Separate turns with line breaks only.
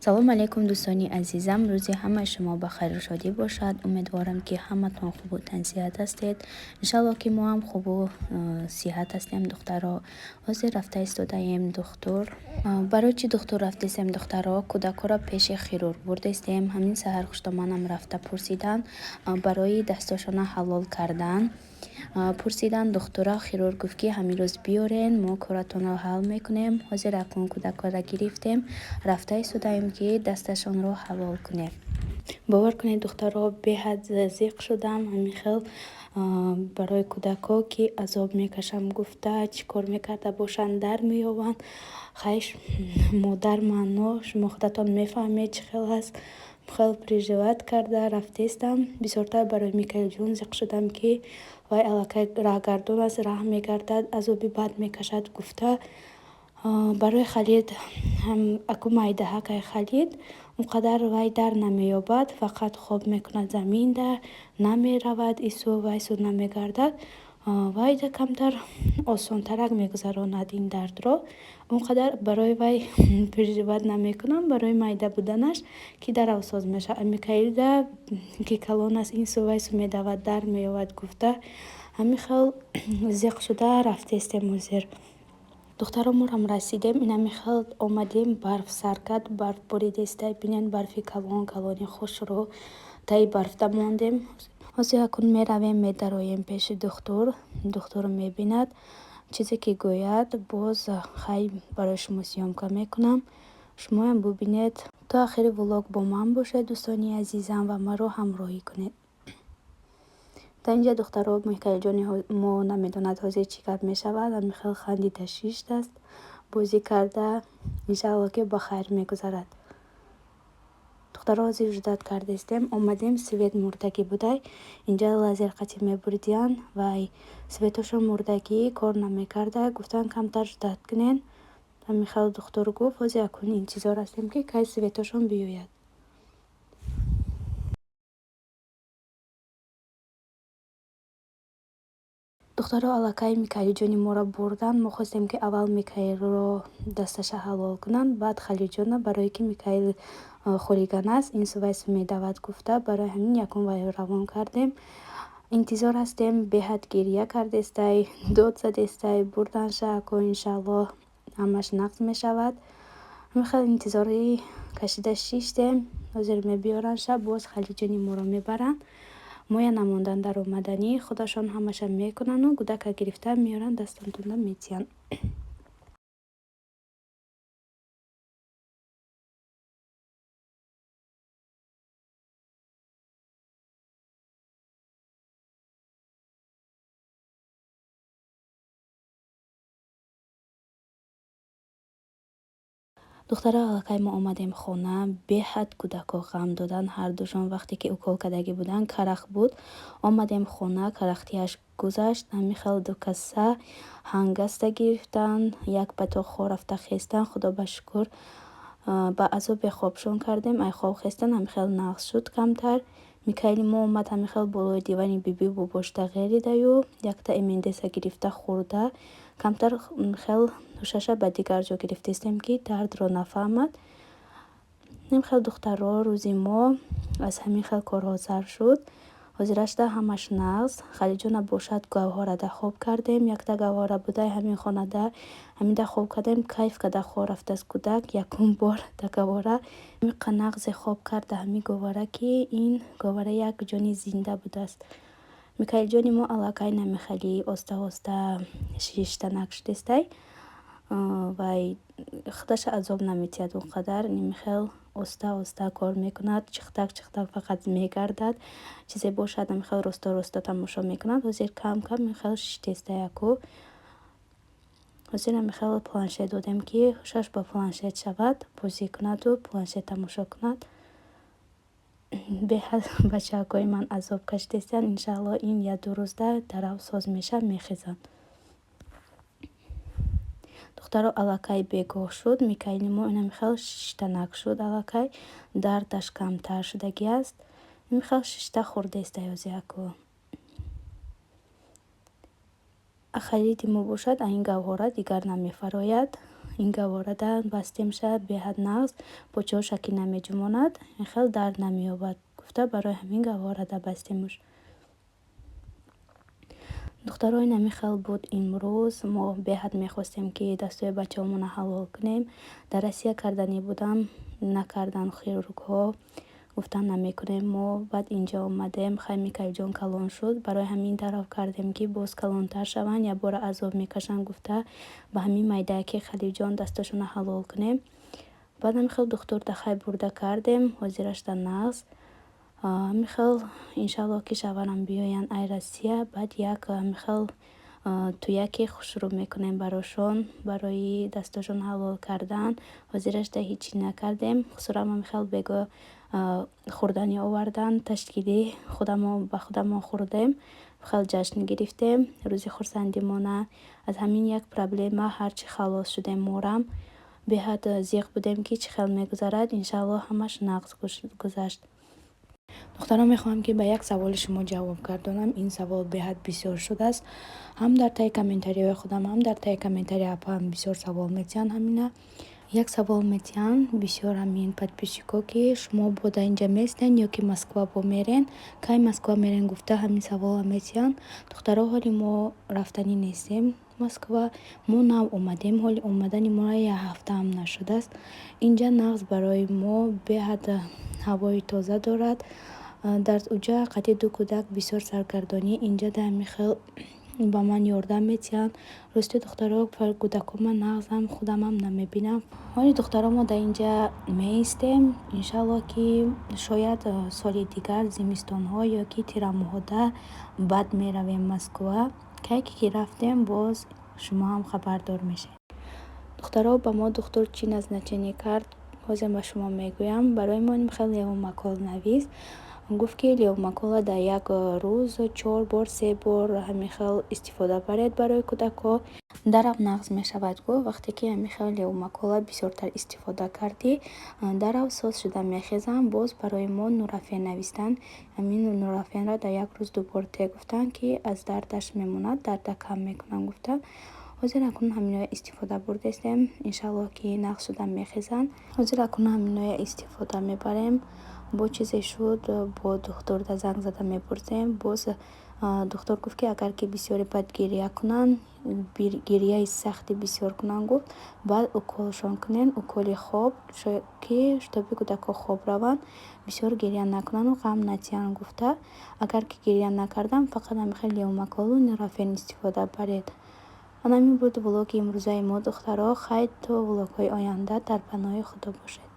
Салом алейкум, дӯстони азизам. Рӯзи ҳамаи шумо ба хайру шодӣ бошад. Умедворам, ки ҳаматон хубу тансиҳат ҳастед. Иншаллоҳ, ки мо ҳам хубу сиҳат ҳастем. Духтаро, ҳозир рафта истодаем духтур. Барои чӣ духтур рафтестем, духтаро? Кӯдакҳоро пеши хирург бурдестем. Ҳамин саҳар хуштоманам рафта пурсидан, барои дастошона ҳалол кардан пурсидан духтура. Хирург гуфт, ки ҳамин рӯз биёрен, мо коратонро ҳал мекунем. Ҳозир акнун кӯдакҳоро гирифтем, рафта истодаем, ки дасташонро ҳалол кунем. Бовар кунед, духтаро, беҳад зиқ шудам. Ҳамин хел барои кӯдакҳо ки азоб мекашам гуфта, чӣ кор мекарда бошанд, дар меёбанд. Хай, модар маъно, шумо худатон мефаҳмед, чӣ хел аст. Хел переживать карда рафтестам. Бисёртар барои Микаилҷон зиқ шудам, ки вай аллакай раҳгардон аст, раҳ мегардад, азоби бад мекашад гуфта. Барои Халид аку майдаҳакай Халид, он қадар вай дар намеёбад, фақат хоб мекунад заминда, намеравад, ису вайсу намегардад. Вайда камтар осонтарак мегузаронад ин дардро. Он қадар барои вай переживать намекунам, барои майда буданаш, ки даравсоз мешавад. Микаилда ки калон аст, ин су вайсу медавад, дар меёбад гуфта, ҳамин хел зиқ шуда рафтестем. Ҳозир, духтаро, морам расидем. Инами хел омадем, барф сар кард, барф боридеста. Бинед, барфи калон калони хушрӯ, таи барфда мондем. Ҳозир акнун меравем, медароем пеши духтур. Духтур мебинад, чизе ки гӯяд, боз хай барои шумо съёмка мекунам, шумоям бубинед. То ахири влог бо ман бошед, дӯстони азизам, ва маро ҳамроҳӣ кунед. Дар инҷа, духтаро, Микаилҷони мо намедонад, ҳозир чӣ гап мешавад. Ҳамин хел хандида шиштааст, бозӣ карда. Иншаалло, ки ба хайр мегузарад. Духтаро, ҳозир ждать кардестем, омадем, свет мурдагӣ будай. Инҷа лазер қатӣ мебурдиянд, вай светошон мурдагӣ, кор намекарда. Гуфтанд, камтар ждать кунед. Ҳамин хел духтур гуфт. Ҳозир акнун интизор ҳастем, ки кай светошон биёяд. Духтаро, аллакай Микаилҷони моро бурданд. Мо хостем, ки аввал Микаилро дасташа ҳалол кунанд, баъд Халилҷонро, барое ки Микаил хулиган аст, ин су вайсу медавад гуфта, барои ҳамин якум вайро равон кардем. Интизор ҳастем. Беҳад гирья кардестай, дод задестай. Бурданша, ако иншааллоҳ, ҳамаш нағз мешавад. Ҳамин хел интизорӣ кашида шиштем. Ҳозир мебиёрандша, боз Халилҷони моро мебаранд. Моя намондан дар омаданӣ, худашон ҳамаша мекунану кӯдака гирифта меоранд, дастонтонда метиҳанд. Духтаро, аллакай мо омадем хона. Беҳад кӯдакҳо ғам доданд ҳардушон. Вақте ки укол кардагӣ буданд, карах буд. Омадем хона, карахтиаш гузашт. Ҳамин хел ду каса ҳангаста гирифтанд, як патоқ хоб рафта хестанд. Худо ба шукр, ба азобе хобшон кардем, ай хоб хестанд, ҳамин хел нағз шуд камтар. Микаили мо омад, ҳамин хел болои дивани бибию бобошта ғеридаю, якта эмендеса гирифта хӯрда, камтар хел ҳушаша ба дигар ҷо гирифтестем, ки дардро нафаҳмад. Ин хел, духтаро, рӯзи мо аз ҳамин хел корҳо сар шуд. Ҳозирашда ҳамаш нағз. Халиҷона бошад, гаҳворада хоб кардем. Якта гаҳвора будай ҳамин хонада, ҳаминда хоб кардем. Кайф карда хоб рафтааст кӯдак. Якум бор дар гаҳвора ҳамиқа нағзе хоб карда ҳамин гаҳвора, ки ин гаҳвора як ҷони зинда будааст. Микаилҷони мо аллакай намехали оста оста шиштанак шудестай. Вай худаша азоб наметиҳад он қадар, нимихел оста оста кор мекунад, чихтак чихтак фақат мегардад. Чизе бошад, ҳамихел роста роста тамошо мекунад. Ҳозир кам кам михел шиштестай аку. Ҳозир ҳамихел планшет додем, ки ҳушаш ба планшет шавад, бозӣ кунаду планшет тамошо кунад. Беҳад бачаҳакҳои ман азоб кашидестанд. Иншааллоҳ, ин як ду рӯзда дарав соз мешавад, мехезанд. Духтаро, аллакай бегоҳ шуд. Микаили мо инамихел шиштанак шуд, аллакай дардаш камтар шудагӣ аст. Имихел шишта хӯрдестай ҳозир аку. Халиди мо бошад, ин гаҳвора дигар намефарояд. Ин гаҳворада бастемша, беҳад нағз, почаҳоша ки намеҷумонад, хел дард намеёбад гуфта, барои ҳамин гаҳворада бастемуш. Духтаро, инами хел буд имрӯз. Мо беҳад мехостем, ки дастои бачаҳомонро ҳалол кунем. Дар Россия карданӣ будам, накардан хирургҳо, гуфтан намекунем мо. Баъд инҷа омадем. Хай, Микаилҷон калон шуд, барои ҳамин тараф кардем, ки боз калонтар шаванд, якбора азоб мекашанд гуфта, ба ҳамин майдае Халилҷон дастошонро ҳалол кунем. Баъд ҳамихел духтурда хай бурда кардем, ҳозирашда нағз. Ҳамихел, иншаллоҳ, ки шавҳарам биёянд ай Россия, баъд як ҳамихел тӯяке хушрӯ мекунем барошон, барои дастошон ҳалол кардан. Ҳозирашда ҳечӣ накардем. Хусурам ҳамихел бего хӯрданӣ овардан, ташкилӣ худамон ба худамон хӯрдем, хел ҷашн гирифтем рӯзи хурсандимона. Аз ҳамин як проблема ҳарчи халос шудем. Морам беҳад зиқ будем, ки чӣ хел мегузарад. Иншаллоҳ, ҳамаш нағз гузашт.
Духтарон, мехоҳам, ки ба як саволи шумо ҷавоб гардонам. Ин савол беҳад бисёр шудааст, ҳам дар таи комментариҳои худам, ҳам дар таи комментарии апаам бисёр савол метиҳанд. Ҳамина як савол метиҳанд бисёр ҳамин подписчикҳо, ки шумо бо дар инҷа местен ё ки Москва бо мерен, кай Москва мерен гуфта, ҳамин саволро метиҳанд. Духтаро, ҳоли мо рафтанӣ нестем Москва. Мо нав омадем, ҳоли омадани мо як ҳафтаам нашудааст. Инҷа нағз барои мо, беҳад ҳавои тоза дорад. Дар уҷа қати ду кӯдак бисёр саргардонӣ, инҷа дар ҳамин хел ба ман ёрдам метиҳанд. Рости, духтаро, кӯдакҳома нағзам, худамам намебинам. Ҳоли, духтаро, мо дар инҷа меистем. Иншаллоҳ, ки шояд соли дигар зимистонҳо ё ки тирамоҳода баъд меравем Москва. Кай ки рафтем, боз шумо ҳам хабардор мешавед.
Духтаро, ба мо духтур чӣ назначение кард, ҳозир ба шумо мегӯям. Барои мо хел Левомекол навист. Гуфт, ки Левомекола дар як рӯз чор бор, се бор ҳамин хел истифода баред барои кӯдакҳо. Дарав нағз мешавад, гуфт. Вақте ки ҳамин хел Левомекола бисёртар истифода кардӣ, дарав соз шуда мехезанд. Боз барои мо Нурофен навистанд. Ҳамин Нурофенро дар як рӯз ду бор те гуфтанд, ки аз дардаш мемонад, дарда кам мекунад гуфта. Ҳозир акнун ҳаминоя истифода бурдестем. Иншаллоҳ, ки нағз шуда мехезанд. Ҳозир акнун ҳаминоя истифода мебарем. Бо чизе шуд, бо духтурда занг зада мепурсем. Боз духтур гуфт, ки агар ки бисёре баъд гиря кунанд, гирьяи сахти бисёр кунанд, гуфт, баъд уколшон кунед, уколи хоб, ки чтобы кӯдакҳо хоб раванд, бисёр гиря накунану ғам натиҳанд гуфта. Агар ки гиря накарданд, фақат ҳамин хел Левомеколу Нурофен истифода баред. Ана ҳамин буд влоги имрӯзаи мо, духтаро. Хайр, то влогҳои оянда дар паноҳи Худо бошед.